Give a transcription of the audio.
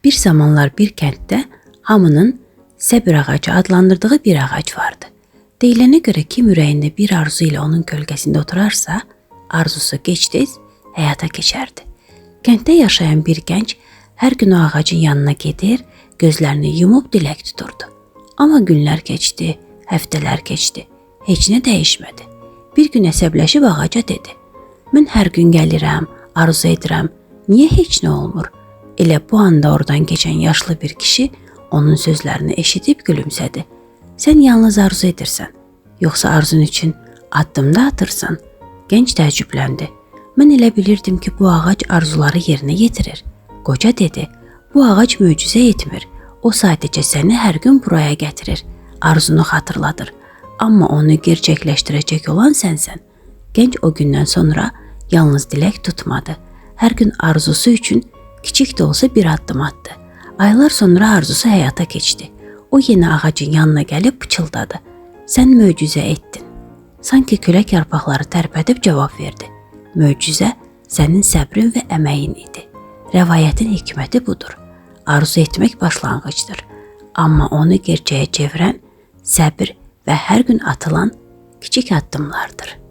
Bir zamanlar bir kənddə hamının səbir ağacı adlandırdığı bir ağac vardı. Deyilənə görə kim ürəyində bir arzu ilə onun kölgəsində oturarsa, arzusu gec-tez həyata keçərdi. Kənddə yaşayan bir gənc hər gün o ağacın yanına gedir, gözlərini yumub dilək tuturdu. Amma günlər keçdi, həftələr keçdi, heç nə dəyişmədi. Bir gün əsəbləşib ağaca dedi: "Mən hər gün gəlirəm, arzu edirəm, niyə heç nə olmur?" Elə bu anda oradan keçən yaşlı bir kişi onun sözlərini eşidib gülümsədi. "Sən yalnız arzu edirsən, yoxsa arzun üçün addım da atırsan?" Gənc təəccübləndi. "Mən elə bilirdim ki, bu ağac arzuları yerinə yetirir." Qoca dedi: "Bu ağac möcüzə etmir. O sadəcə səni hər gün buraya gətirir, arzunu xatırladır. Amma onu gerçəkləşdirəcək olan sənsən." Gənc o gündən sonra yalnız dilək tutmadı. Hər gün arzusu üçün kiçik də olsa bir addım atdı. Aylar sonra arzusu həyata keçdi. O yenə ağacın yanına gəlib pıçıldadı: "Sən möcüzə etdin." Sanki külək yarpaqları tərpədib cavab verdi: "Möcüzə sənin səbrin və əməyin idi." Rəvayətin hikməti budur. Arzu etmək başlanğıcdır. Amma onu gerçəyə çevirən səbir və hər gün atılan kiçik addımlardır.